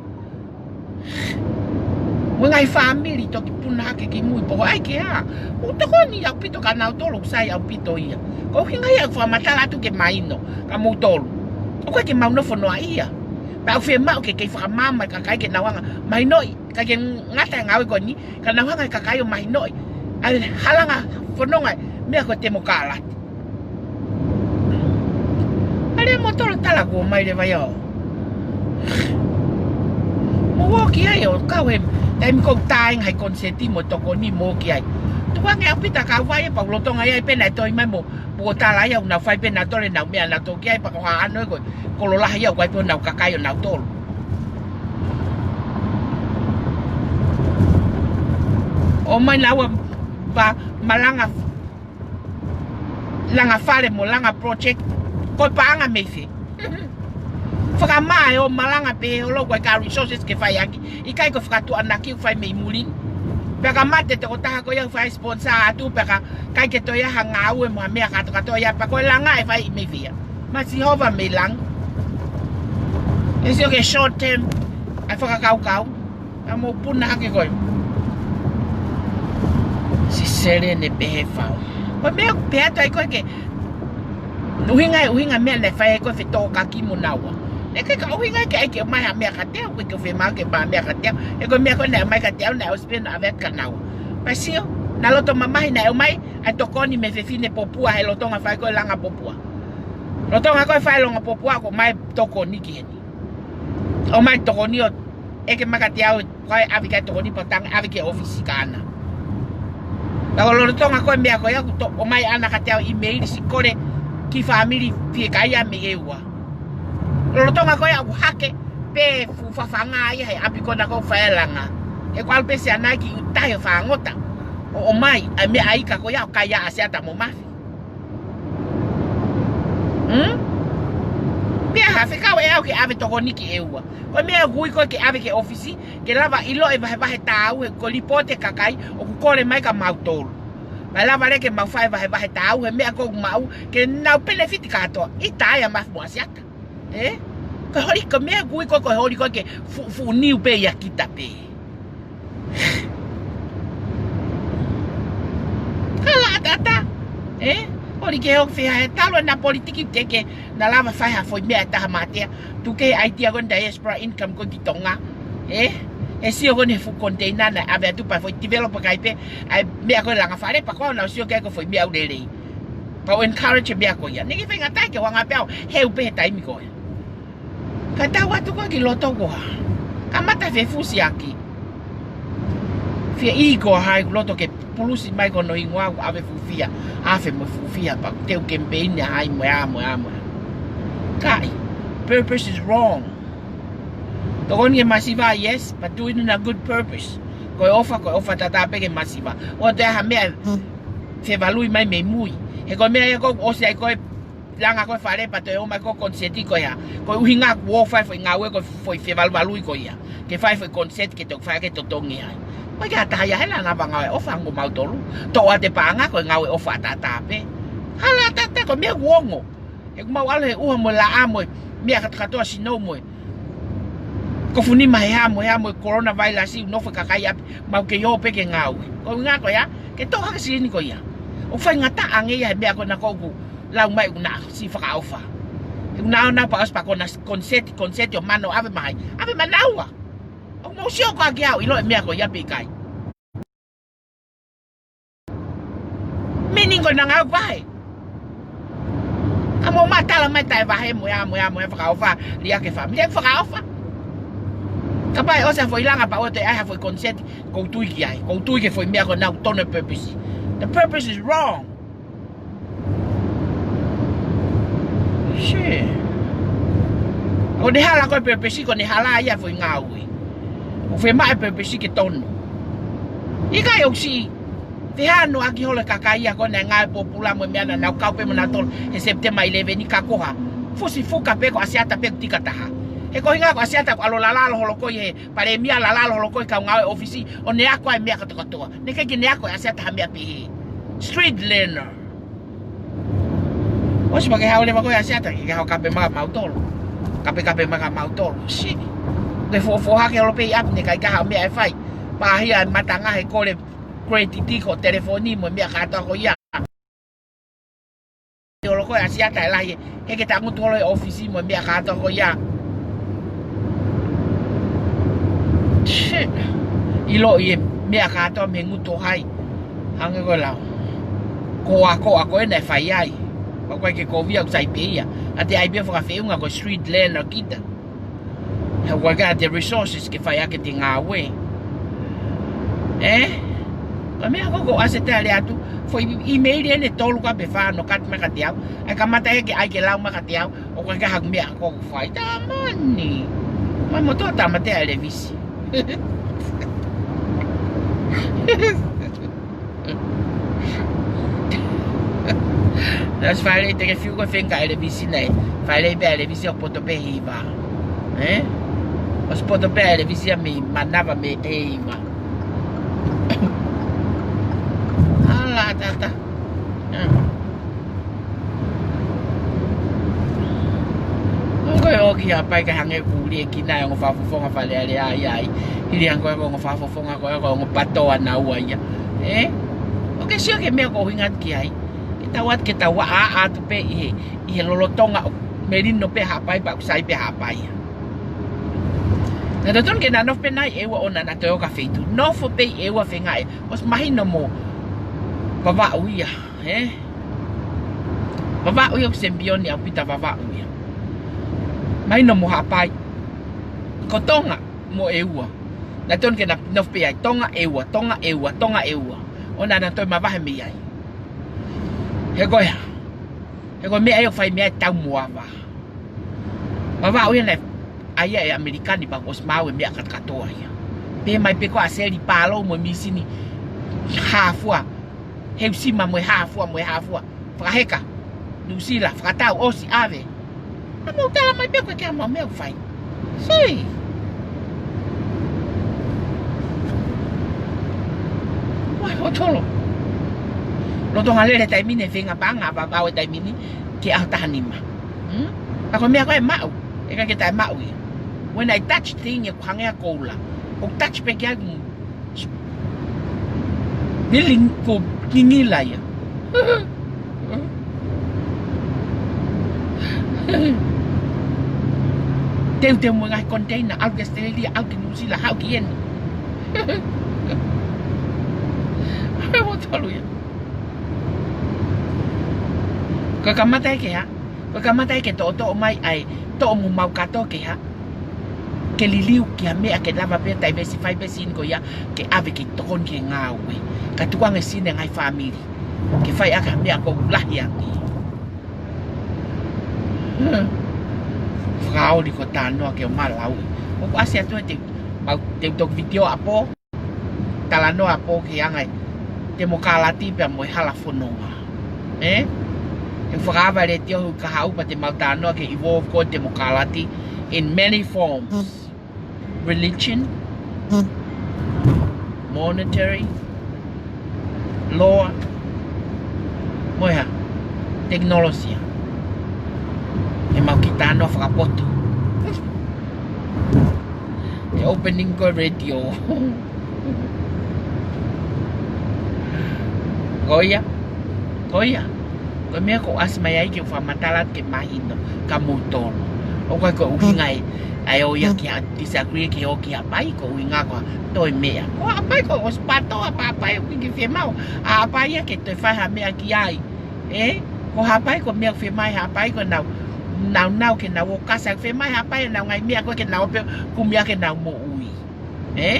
Mo e ngaahi fāmili toki puna hake ki mui pea ko e ʻai ke ā. ʻOku tokoni ʻaupito kia nautolu, ʻoku sai ʻaupito ia. Ko e ʻuhinga ia ʻoku ou fakamatala atu ke mahino kia moutolu. ʻOku ʻikai ke mau nofo noaʻia. Pea ʻoku fiemaʻu ke kei fakamaama e kakai ke nau hanga mahinoʻi, ʻikai ke ngata e ngāue ko eni, ka nau hanga e kakai ʻo mahinoʻi ʻa e halanga fononga e meʻa ko e temokalati. ʻAlu ē moutolu ʻo tala kuo ʻomai leva ia ʻo mou ō ki ai ʻo kau he taimi ʻoku ou tā ai e ngaahi koniseti mo e tokoni, mou ō ki ai. Tukuange ʻaupito e kau vai ē pea ʻoku lolotonga ia ʻi ai pē naʻe toe ʻomai mo, mo tala ia ʻoku nau fai pē nautolu ʻenau meʻa nautolu ki ai pea ko e hā ʻanau ē ko e kolo lahi ia ʻoku ʻi ai pē honau kakai ʻo nautolu. ʻOmai naua pea malanga, langa fale mo langa project, ko e paʻanga mei fē? Fakamā ē ʻo malanga pē holo ʻoku ʻikai ha resources ke fai ʻaki, ʻikai ko e fakatuʻanaki ʻoku fai mei muli. Pea ka mate tokotaha ko ia ʻoku fai sponsor atu, pea ka ʻikai ke toe ʻi ai ha ngāue mo ha meʻa kātoa kātoa ia, pea ko e langa ʻe fai mei fē ia? Mā Sihova mei langi. ʻE sio ki he short term ʻa e fakakaukau. ʻA mou puna hake koe. Sisele ne pehē fau. Ko e meʻa pehē atu ai koe ke ʻuhinga, ʻuhinga meʻa naʻe fai ai ko e fetōkaki mo naua. Naʻe ʻikai ke ʻuhinga ke ʻai ke ʻomai ha meʻa kiate au, ʻikai ke fiemaʻu ke ʻomai ha meʻa kiate au. He ko e meʻa ko ē naʻe ʻomai kiate au naʻe ʻosi pē ʻo ʻave atu kia naua. Pea sio, naʻa loto mamahi naʻe ʻomai ʻa e tokoni mei he fefine Popua he lolotonga fai ko e langa Popua. Lolotonga ko e fai langa Popua ʻoku ʻomai tokoni ki heni. ʻOmai tokoni ʻo ʻeke mai kiate au, ko e ʻave ki ai tokoni pea tangi ʻave ki he ʻōfisi kia ʻAna. Pea ko e lolotonga ko e meʻa ko ia ʻoku to-, ʻomai ʻe ʻAna kiate au ʻimeili siʻi kole ki he fāmili fiekaia mei ʻEua. Lolotonga ko ia ʻoku hake pē fuʻu fafanga ia he ʻapi ko ena ʻoku fai ai e langa. He ʻoku ʻalu pē Siana ki ʻUtahi ʻo fāngota. ʻO ʻomai ʻa e meʻa ika ko ia ʻoku kai ai ʻa ʻAsiata mo Mafi. Hmm? Pea hā fekau ʻe au ke ʻave tokoni ki ʻEua? Ko e meʻa ʻoku ui koe ke ʻave ki he ʻōfisi, ke lava ʻiloʻi e vahevahe tāuhe, ko e lipooti e kakai ʻoku kole mai kia mautolu. Pea lava leva ke mau fai e vahevahe tāuhe, meʻa ʻoku maʻu, ke nau penefiti kātoa. ʻIkai ʻa Mafi mo ʻAsiata. Ē? Ko e holi, ko e meʻa ʻoku ui koe, ko e holi koe ke fu-, fuʻu niu pē ia kita pē. Hala ʻataʻatā. Ē? Holi ke ō fē he talu ʻena politiki ke ke na lava fai ha foʻi meʻa ʻe taha mātea. Tuku e idea ko ena diaspora income ko ē ki Tonga. Ē? ʻE sio ko ena he fuʻu container naʻe ʻave atu pea foʻi developer kai pē ʻa e meʻa ko e langa fale pea ko ena ʻo sio ki ai ko e foʻi meʻa ʻoku lelei. Pea u encourage e meʻa ko ia. Naʻe ʻikai faingataʻa ke u hanga pē au he u pē he taimi ko ē. Ka tau atu ko ē ki loto ko ē. Kamata fefusiaki. Fie ʻi ko hai loto ke pulusi mai ko hono hingoa ʻoku ʻave fuʻu fia. ʻAve mo fuʻu fia pea te u campaign ʻa hai mo ʻa mo ʻa mo ʻa. Kai. Purpose is wrong. Tokoni ki he masiva, yes, but do it in a good purpose. Ko e ʻofa, ko e ʻofa tatau pē ki he masiva. ʻOua toe ʻai ha meʻa fevalui mai mei mui. He ko e meʻa ia ʻoku ʻosi ai ko e langa ko e fale pea toe ō mai ko e koniseti ko ia. Ko e ʻuhinga ʻoku ou fai foʻi ngāue ko e foʻi fevaluvalui ko ia. Ke fai foʻi koniseti ke toki fai ke totongi ai. Ko e ke ʻatā ia he langa vanga e ʻofa ʻa mautolu. Toʻo ʻa e paʻanga ko e ngāue ʻofa tatau pē. Hala ʻataʻatā ko e meʻa ʻoku ongo. He ʻoku mau ʻalu he ʻuha mo e laʻā mo e meʻa kātoa kātoa sino mo e Ko e funi ma he hā mo e hā mo e coronavirus ʻoku nofo e kakai ʻi ʻapi, mau kei ō pē ke ngāue. Ko e ʻuhinga ko ia, ke toʻo hake silini ko ia. ʻOku faingataʻa ange ia he meʻa ko ena ʻoku ou lau mai ʻoku na siʻi fakaʻofa. ʻOku na ō na pea ʻosi pea ko ena koniseti, koniseti ʻo mano ʻave mai. ʻAve manaua. ʻOku mou sio ko ā ke ʻilo e meʻa ko ia pe ʻikai. Meaning ko ena ngāue vahe. Ka mou matala mai taʻe vahe mo ia, mo ia, mo ia fakaʻofa, liʻaki e fāmili, ʻe fakaʻofa. Kapau ʻe ʻosi ha foʻi langa pea ʻoua toe ʻai ha foʻi koniseti, ʻoku ou tui ki ai, ʻoku ou tui ki he foʻi meʻa ko ena ʻoku tonu e purpose. The purpose is wrong. Shit. ʻOku ne hala ko e purpose, ʻoku ne hala ia foʻi ngāue. ʻOku fiemaʻu e purpose ke tonu. ʻIkai ʻoku siʻi fehanoaʻaki holo e kakai ia ko ena ʻi he ngāue pōpula mo e meʻa naʻa nau kau pē mo nautolu he September eleven ʻi Kakoha. Fusi fuka pē ko ʻAsiata pē ʻoku tika taha. He ko e ʻuhinga ko ʻAsiata ʻoku ʻalu lalalo holo ko ē he palēmia, lalalo holo ko ē kau ngāue ʻōfisi, ʻo ne ako ai e meʻa kātoa kātoa. Naʻe ʻikai ke ne ako ʻe ʻAsiata ha meʻa pehē. Street learner. ʻOsi pea ke haʻu leva ko ē ʻAsiata ke ke haʻu ʻo kape mai kia mautolu. Kape, kape mai kia mautolu. Siʻi. Ke fofoha ke holo pē ʻi ʻapi, naʻe ʻikai ke ʻi ai ha meʻa ʻe fai. Pāhia e matanga he kole credit ko e telefoni mo e meʻa kātoa ko ia. Holo ko ē ʻAsiata ʻe lahi, he ke tangutu holo he ʻōfisi mo e meʻa kātoa ko ia. Shit. ʻIloʻi e meʻa kātoa mei he ngutu ʻo hai. Hangē ko e lau. Ko e ako, ako ena ʻe fai ai. Pea ko e ke kovia ʻoku sai pē ia. ʻA te ʻai pē fakafeʻunga ko e street learner kita. He ʻoku ʻikai ke ʻi ai ha resources ke fai ʻaki ʻete ngāue. Ē? Ko e meʻa ko ē ʻoku ʻasi ʻi he tali atu, foʻi ʻīmeili ʻe tolu ka pe fā ʻoku kati mai kiate au. ʻAi kamata ē ke ʻai ke lau mai kiate au, ʻoku ʻikai ke ʻi ai haku meʻa ʻoku ou fai. Tamani. Mai mo tō tāmateʻi ʻa ʻElevisi. That's fine, te ke fiu ko e feinga ʻa ʻElevisi nei. Fai lei pē ʻa ʻElevisi ʻo poto pē hiva. Ē? ʻOsi poto pē ʻa ʻElevisi ia mei manava mei hiva. Ala tata. Ē. ʻOku ʻosi ʻi Haʻapai ka hangē ʻoku liʻekina e ongo fakafofonga Fale Alea ia ai. Hili ange ko e ongo fakafofonga ko e ongo patoa naua ia. Ē? ʻOku ke sio ki he meʻa ʻoku ou ʻuhinga atu ki ai. Ke tau atu, ke tau ʻā atu pē ʻi he, ʻi he lolotonga ʻoku melino pē Haʻapai pea ʻoku sai pē Haʻapai ia. Naʻe totonu ke na nofo pē nai ʻEua ʻo na na toe ō ki ha feituʻu. Nofo pē ʻi ʻEua feinga ē. ʻOsi mahino mo Vavaʻu ia. Ē? Vavaʻu ia ʻoku sempioni ʻaupito Vavaʻu ia. Mahino mo Haʻapai. Ko Tonga mo ʻEua. Naʻe totonu ke na nofo pē ai Tonga ʻEua, Tonga ʻEua, Tonga ʻEua. ʻO na na toe mavahe mei ai. He ko e hā? He ko e meʻa ia ʻoku fai mei ai e tau mo ava. Vavaʻu ia naʻe ʻai ia ʻe ʻAmelika ni pea ʻosi maʻu e meʻa kātoa ia. Pehē mai pē ko ʻAseli Palo mo e misini hā fua. He ʻosi maʻu mo e hā fua, mo e hā fua. Fakaheka. Nuʻusila, fakatau, ʻosi ʻave. Naʻa mou tala mai pē ko e ke ʻa maʻu meʻa ʻoku fai. Sui. Wai, ʻo tolo. Lolotonga lele taimi ni, feinga paʻanga, Vavaʻu e taimi ni, ke ʻaho taha nima. Hmm? Ka ko e meʻa ko ē ʻe maʻu, ʻe ʻikai ke taʻe maʻu ia. When I touch thing, ʻoku hangē ha koula. ʻOku touch pē ki ai, ngili ko ngingila ia. Teuteu mo e ngaahi container, ʻalu ki Australia, ʻalu ki New Zealand, haʻu ki heni. He ʻo tolu ia. Ko e kamata ē ke hā? Ko e kamata ē ke toʻotoʻo mai ai, toʻo mo mau kātoa ke hā? Ke liliu ki ha meʻa ke lava pē ʻo diversify pē e silini ko ia ke ʻave ke tokoni ki he ngāue. Kae tukuange e silini e ngaahi fāmili ke fai ʻaki ha meʻa ʻoku lahi ange. Hmm. Fakaoli ko e talanoa ke ʻomai lau. ʻOku ʻasi atu ē te mau, te u toki vitiō ʻapō. Talanoa ʻapō ki he anga e temokalati pea mo e hala fononga. Ē? He fakaava e letiō ʻi he kahaʻu pea te mau talanoa ki he evolve ko e temokalati in many forms. Religion, monetary, law, mo e hā, tekinolosia. ʻE mau kiʻi talanoa fakapoto. Opening ko e radio. Ko ia, ko ia. Ko e meʻa ʻoku ou ʻasi mai ai ke u fakamatala ke mahino kia moutolu. ʻOku ʻikai ko e ʻuhinga ē ʻa e ō ia ki ha disagree ke ō ki Haʻapai ko e ʻuhinga ko ha toe meʻa. Ko Haʻapai ko e ʻosi pātoa pē Haʻapai ʻoku ʻikai ke fiemaʻu ʻa Haʻapai ia ke toe fai ha meʻa ki ai. Ē? Ko Haʻapai ko e meʻa ʻoku fiemaʻu ʻe Haʻapai ko ʻenau, nau, nau ke nau ō kasa, ʻoku fiemaʻu ʻe Haʻapai ʻenau ngaahi meʻa ko ē ke nau ō pē ʻo kumi ʻaki ʻenau moʻui. Ē?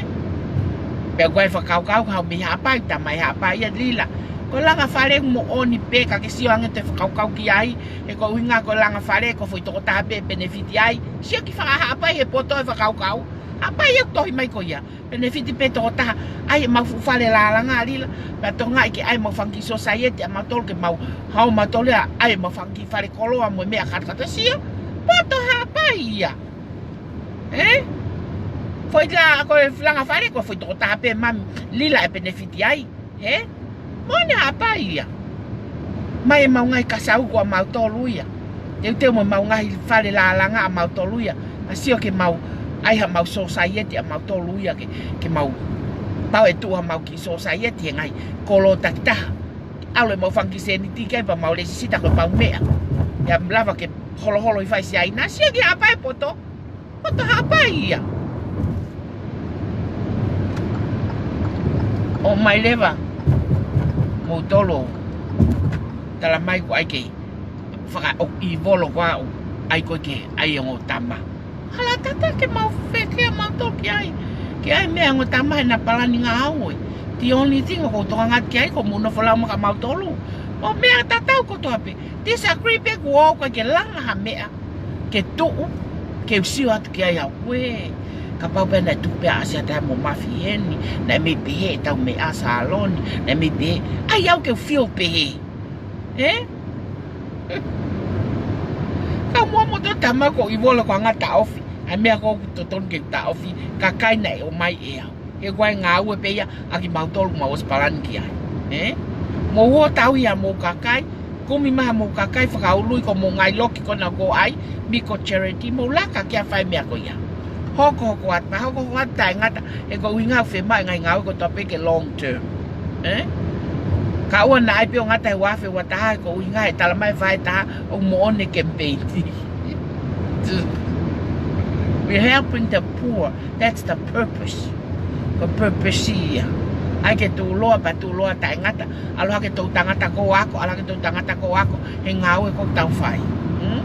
Pea ko e fakakaukau ka haʻu mei Haʻapai, tamai Haʻapai ia Lila. Ko e langa fale moʻoni pē ka ke sio ange ʻete fakakaukau ki ai, he ko e ʻuhinga ko e langa fale ko e foʻi tokotaha pē ʻe penefiti ai. Sio ki fanga Haʻapai he poto e fakakaukau. Haʻapai ia ʻoku tohi mai ko ia. Penefiti pē tokotaha, ʻai ʻemau fuʻu fale lālanga Lila. Pea tokangaʻi ke ʻai ʻemau fanga kiʻi sōsaieti ʻamautolu ke mau, haʻu mautolu ia, ʻai ʻemau fanga kiʻi fale koloa mo e meʻa kātoa kātoa, sio. Poto Haʻapai ia. Ē? Foʻi la, ko e langa fale, ko e foʻi tokotaha pē mami Lila ʻe penefiti ai. Ē? Moʻoni Haʻapai ia. Mai ʻemau ngaahi kasau ko ʻamautolu ia. Teuteu mo ʻemau ngaahi fale lālanga ʻamautolu ia. Ka sio ke mau ʻai haʻamau sōsaieti ʻamautolu ia ke, ke mau pau ʻe tuʻu haʻamau kiʻi sōsaieti he ngaahi kolo takitaha. ʻAlu ʻemau fanga kiʻi sēniti ki ai pea mau lēsisita ko e pau meʻa. ʻIo, lava ke holoholo ʻi fai Siaina, sio ki Haʻapai poto. Poto Haʻapai ia. ʻOmai leva moutolu. Tala mai ko e ʻai ke faka-, ʻo ʻi volo ko au, ʻai ko ē ke ʻai ongo tama. Hala tata ke mau fekea mautolu ki ai. Ke ʻai meʻa ongo tama he naʻa palani ngāue. The only thing ʻoku ou tokanga ki ai ko hoʻomou nofo lau mai kia mautolu. Mo e meʻa tatau kotoa pē. Disagree pē kuo ʻikai ke langa ha meʻa. Ke tuʻu, ke u sio atu ki ai au. Uē, kapau pē naʻe tuku pē ʻa ʻAsiata mo Mafi heni, naʻe mei pehē ʻetau meʻa Saloni, naʻe mei pehē. ʻAi au ke u feel pehē. Ē? Ka muʻa moutolu tama ko ʻi volo ko e anga taʻofi. ʻA e meʻa ko ē ʻoku totonu ke taʻofi, kakai naʻe ʻomai ʻe au. He ko e ngāue pē ia ʻa kimautolu mau ʻosi palani ki ai. Ē? Mou ō tau ia mou kakai, kumi mai haʻamou kakai fakaului ko hoʻomou ngaahi loki ko ena ʻoku ʻai, miko charity, mou laka ki ai fai meʻa ko ia. Hokohoko atu, pea hokohoko atu taʻengata, he ko e ʻuhinga ʻoku fiemaʻu e ngaahi ngāue kotoa pē ke long term. Ē? Ka ʻoua naʻa ʻai pē ʻo ngata he ua afe ua taha, he ko e ʻuhinga he tala mai fai taha, ʻoku moʻoni e campaign. We're helping the poor. That's the purpose. Ko e purpose ia. ʻAi ke tuʻuloa pea tuʻuloa taʻengata. ʻAlu hake toʻutangata ko ē ʻo ako, ʻalu hake toʻutangata ko ē ʻo ako. He ngāue ʻoku tau fai. Hmm?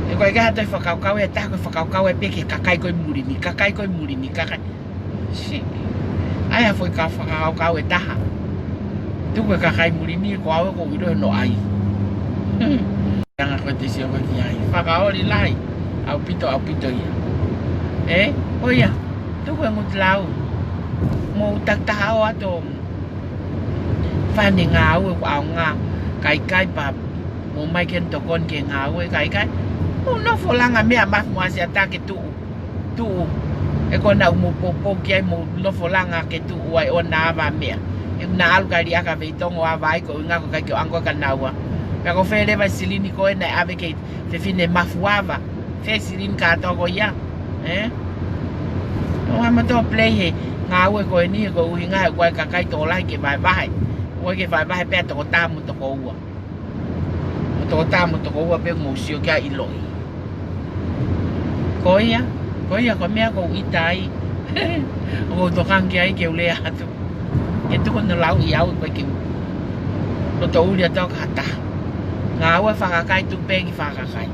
He ko e ʻikai ha toe fakakaukau ʻe taha, ko e fakakaukau ē pē ki he kakai ko ē muli ni, kakai ko ē muli ni, kakai. Siʻi. ʻAi ha foʻi kau fakakaukau ʻe taha. Tuku e kakai muli ni ko au ʻoku ou ʻilo hono ʻai. Hmm. Anga ko ʻete sio ko ē ki ai. Fakaoli lahi. ʻAupito, ʻaupito ia. Ē? Ko ia. Tuku e ngutu lau. Mou takitaha ʻo ʻoatu fanga ngāue ʻoku ʻaonga. Kaikai pea mou ōmai ke tokoni ki he ngāue, kaikai. Mou nofo langa meʻa Mafi mo ʻAsiata ke tuʻu. Tuʻu. He ko ena ʻoku mou poupou ki ai mou nofo langa ke tuʻu ai ʻo na ava meʻa. He naʻa ʻalu kai liʻaka veitongo ava ai ko e ʻuhinga ko e ʻikai ke ʻoange ko ē kia naua. Pea ko fē leva e silini ko ē naʻe ʻave ki he fefine Mafi ʻo ava. Fē silini kātoa ko ia. Ē? ʻOua mou toe play he ngāue ko eni he ko e ʻuhinga he ʻoku ʻi ai e kakai tokolahi ke vahevahe. ʻOku ʻikai ke vahevahe pē ʻa e tokotaha mo e tokoua. Mo e tokotaha mo e tokoua pē mou sio ki ai ʻiloʻi. Ko ia, ko ia, ko e meʻa ʻoku ou ʻita ai. ʻOku ou tokanga ki ai ke u lea atu. Ke tuku hono lauʻi au ko ē ke u loto uli atu au ki ha taha. Ngāue fakakakai tuku pē ki fanga kakai.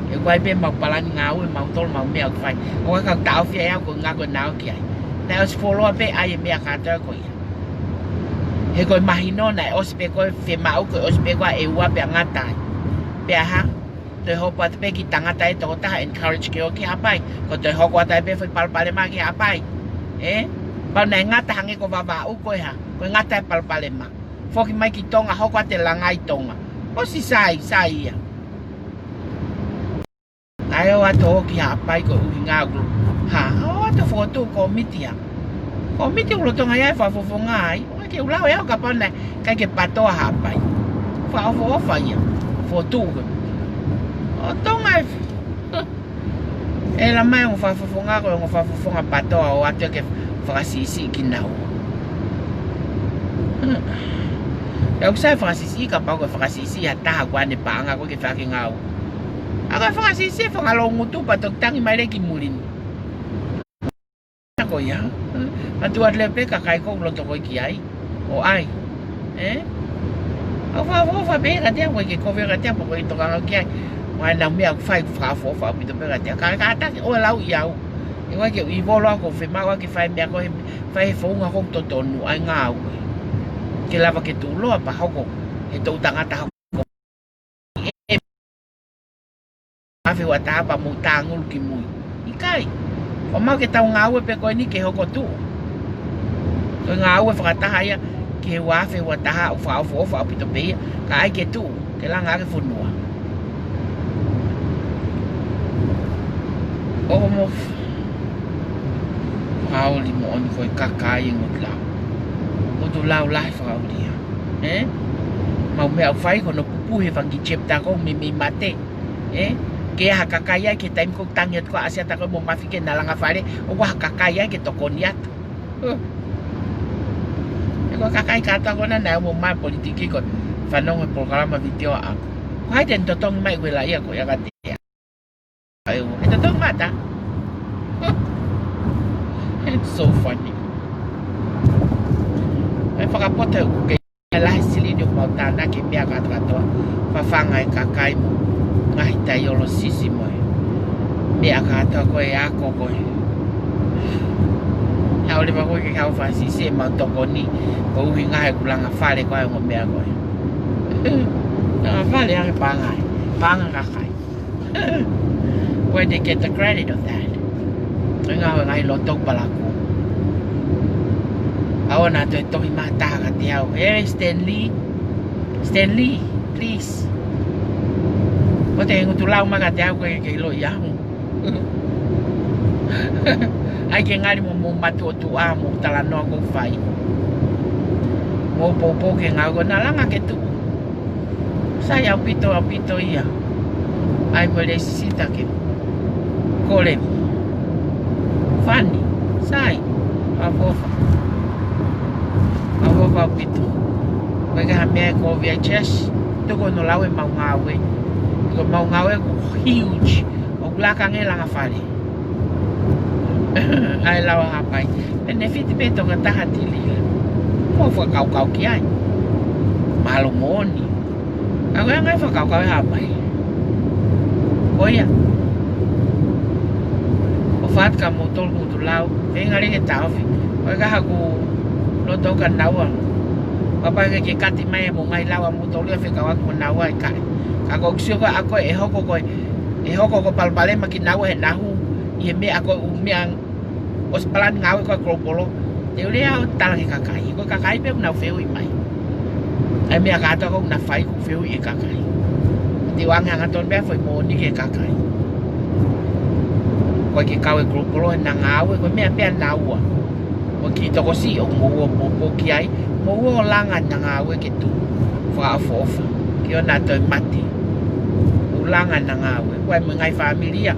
He ʻoku ʻi ai pē ʻemau palani ngāue, mautolu, ʻemau meʻa ʻoku fai. ʻOku ʻikai ke u taʻofi ai au ko e ʻuhinga ko ʻena ō ki ai. Naʻe ʻosi fuoloa pē ʻa e meʻa kātoa ko ia. He ko e mahino naʻe ʻosi pē ko ē fiemaʻu ko ē ʻosi pē ko ē ʻe ua pea ngata ai. Pea hā, toe hopo atu pē kiʻi tangata ʻe tokotaha encourage ke ō ki Haʻapai. Ko e toe hoko atu ai pē foʻi palopalema ki Haʻapai. Ē? Pau naʻe ngata hangē ko Vavaʻu ko e hā, ko e ngata e palopalema. Foki mai ki Tonga, hoko atu e langa ʻi Tonga. ʻOsi sai, sai ia. Naʻe ō atu ʻo ki Haʻapai ko e ʻuhinga ʻoku, hā, ō atu fokotuʻu kōmiti hā. Kōmiti ʻoku lolotonga ʻi ai e fakafofonga ai, ʻoku ʻikai ke u lau ʻe au kapau naʻe ʻikai ke pātoa Haʻapai. Fakaʻofoʻofa ia, fokotuʻu ko ē. ʻO Tonga e, ʻEla mai ongo fakafofonga ko e ongo fakafofonga PATOA ʻo ʻoatu ke fakasiʻisiʻi kinaua. Hmm. ʻOku sai fakasiʻisiʻi kapau ko e fakasiʻisiʻi ha taha kuo ʻi ai ʻene paʻanga ko ē ke fai ʻaki e ngāue. ʻA ko e fakasiʻisiʻi e fanga loungutu pea toki tangi mai leva ki muli ni. Ko ia. Matuʻa leva pē kakai ko ē ʻoku loto ko ē ki ai. ʻO ʻai. Ē? ʻOku fakaʻofoʻofa pē kiate au, ʻoku ʻikai ke kovi kiate au, ʻoku ʻikai tokanga ki ai. ʻOku ʻi ai ʻenau meʻa ʻoku fai ʻoku fakaʻofoʻofa ʻaupito pē kiate au. Ka, kātaki ʻo lau ʻiate au. ʻOku ʻikai ke u ʻi volo au ʻoku ou fiemaʻu ʻa e ke fai meʻa ko ē, fai he founga ʻoku totonu ai ngāue. Ke lava ke tuʻuloa pea hoko he toʻu tangata hoko. ʻE, afe ua taha pea mou tāngulu ki mui. ʻIkai. ʻOku mau ke tau ngāue pē ko eni ke hoko tuʻu. Ko e ngāue fakataha ia ki he ua afe ua taha ʻoku fakaʻofoʻofa ʻaupito pē ia. Ka ʻai ke tuʻu, ke langa ʻaki e fonua. ʻOku mau f-, fakaoli moʻoni ko e kakai e ngutu lau. Ngutu lau lahi fakaoli ia. Ē? Mau meʻa ʻoku fai ko hono pupuhi e fanga kiʻi chapter ko ē meimei mate. Ē? Ke ʻi ai ha kakai ai ki he taimi ko ē ʻoku tangi atu ko ē ʻa ʻAsiata ko ē mo Mafi ke na langa fale, ʻoku ʻi ai ha kakai ai ke tokoni atu. Huh. Ē ko e kakai kātoa ko ena naʻa nau ō mai he politiki ko e fanongo he polokalama vitiō ʻaʻaku. Ko hai te ne totongi mai ko e laʻia ko ia kiate au? ʻE totongi mai ʻa e taha. Huh. It's so funny. ʻE fakapote ʻoku ke lahi silini ʻoku mau tānaki e meʻa kātoa. Fafanga e kakai mo e ngaahi taiolo sisi mo e meʻa kātoa ko ē ako ko ē. Haʻu leva ko ē ke kau fakasiʻisiʻi ʻemau tokoni koeʻuhi ngaahi ʻoku langa fale ko ē ʻa e ongo meʻa ko ē. Langa fale ʻa e paʻanga ē. Paʻanga kakai. Where they get the credit of that? Ko e ngaahi, ngaahi loto palakū. ʻOua naʻa toe tohi mai ha taha kiate au. Hey, Stanley. Stanley, please. Ko e ngutu lau mai kiate au ko e ke ʻilo ia. ʻAi ke ngali mo, mo matuʻotuʻa mo talanoa ʻoku fai. Mo poupou ki he ngāue ko ē naʻa langa ke tuʻu. Sai ʻaupito, ʻaupito ia. ʻAi mo e lēsisita ke kole. Fani, sai, ʻofa. ʻOfa ʻaupito. Ko e ka ha meʻa ko V H S, tuku hono lau ʻemau ngāue. Ko ʻemau ngāue ʻoku huge. ʻOku laka ange langa fale. ʻAi lau ʻa Haʻapai. Penefiti pē tokotaha tili. Mou fakakaukau ki ai. Mālō moʻoni. Ka ko e anga e fakakaukau ʻa Haʻapai. Ko ia. ʻOfa atu kia moutolu ngutu lau. Feinga leva ke taʻofi. Ko e ka haku loto ka naua. Papa ke ke kati mai mo e ngaahi lau ʻa moutolu ia fekauʻaki mo naua ʻikai. Ka ko e sio ko ē ʻa ko ē ʻe hoko ko ē, ʻe hoko ko e palopalema kinaua he naʻa nau hū ʻi he meʻa ko ē ʻū meʻa ʻosi palani ngāue ko ē global. Te u lea ʻo tala ki he kakai. Ko e kakai pē ʻoku nau fehuʻi mai. ʻAi meʻa kātoa ʻoku nau fai ʻoku fehuʻi ʻe he kakai. Te u ʻoange hangatonu pē ʻa e foʻi moʻoni ki he kakai. Ko e ke kau e global he naʻa ngāue ko e meʻa pē ʻa naua. Ko e kiʻi tokosiʻi ʻoku mou ō poupou ki ai, mou ō langa ʻena ngāue ke tuʻu fakaʻofoʻofa. Ke ʻoua naʻa toe mate. ʻO langa ʻena ngāue. Ko e mo e ngaahi fāmili ia.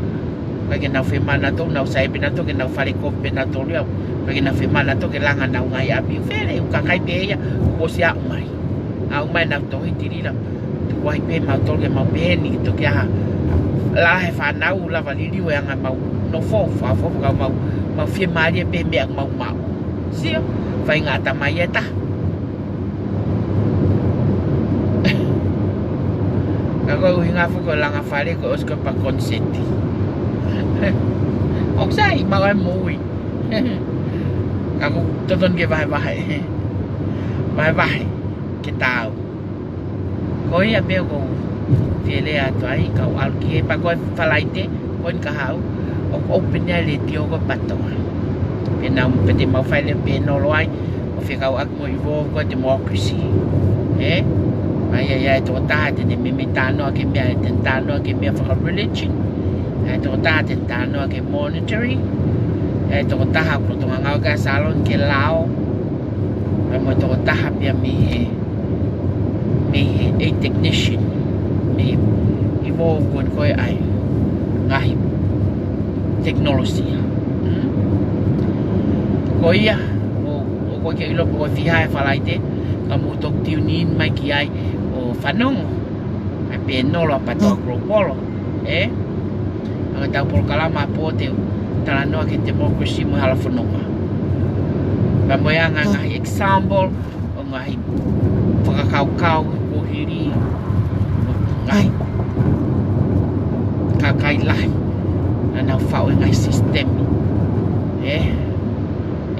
Ko e ke nau fiemaʻu nautolu, nau sai pē nautolu, ke nau fale kovi pē nautolu ia. Ko e ke nau fiemaʻu nautolu, ke langa ʻenau ngaahi ʻapi. Fele, ʻū kakai pē ia, ʻoku ʻosi aʻu mai. Aʻu mai ʻenau tohi tilila. Tuku ai pē mautolu ke mau pehē ni, toki ʻaha. Lala he fānau, lava liliu e anga mau nofo, fafo, ka mau, mau fiemālie pē meʻa mau maʻu. Sio, fai ngata mai e taha. Ka ko e ʻuhinga foki ko e langa fale ko e ʻosi ko e pa koniseti. ʻOku sai, mau ai moʻui. Ka ko e totonu ke vahevahe. Vahevahe. Ke tau. Ko ia pē ʻoku ou fie lea atu ai, kau ʻalu ki he pa ko e Falaite, ko eni ka haʻu, ʻoku open ai e letiō ko e PATOA. Pea nau, pea te mau fai leva pē nolo ai, ʻo fekauʻaki mo e evolve ko e democracy. Ē? ʻAi, ʻai, ʻai, tokotaha te ne meimei talanoa ki he meʻa, te ne talanoa ki he meʻa faka-religion. ʻAi, tokotaha te ne talanoa ki he monetary. ʻAi, tokotaha ʻoku lolotonga ngāue ki he salon ke lao. ʻAi, mo e tokotaha pea mei he, mei he, ʻa e technician. Mei he evolve ko eni ko ē ʻa e ngaahi tekinolosia. Mm? Ko ia, ʻoku, ʻoku ʻikai ke u ʻilo pe ko e fiha e Falaite, ka mou toki tune in mai ki ai ʻo fanongo. ʻA e pēnolo ʻa Pātoa Global, ē? ʻA e tau polokalama ʻapō te u talanoa ki he democracy mo e hala fononga. Pea mo e anga ngaahi example, ʻo ngaahi fakakaukau kuo hili, ngaahi kakai lahi naʻa nau faʻu e ngaahi sisitemi, ē,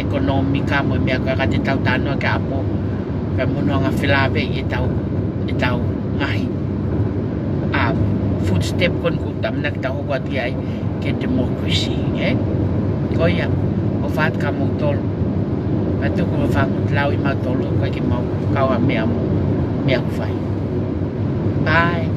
ʻekonōmika mo e meʻa ko ia ka te tau talanoa ki ai ʻapō, pea mo hono anga felāveʻi ʻetau, ʻetau ngaahi, ʻa, footstep ko eni ʻoku tau ʻamanaki ke tau hoko atu ai ki he democracy, ē? Ko ia, ʻofa atu kia moutolu. Pea tuku mo e fanga kiʻi lau ʻi mautolu, ʻikai ke mau kau ʻi ha meʻa mo, meʻa ʻoku fai. Bye.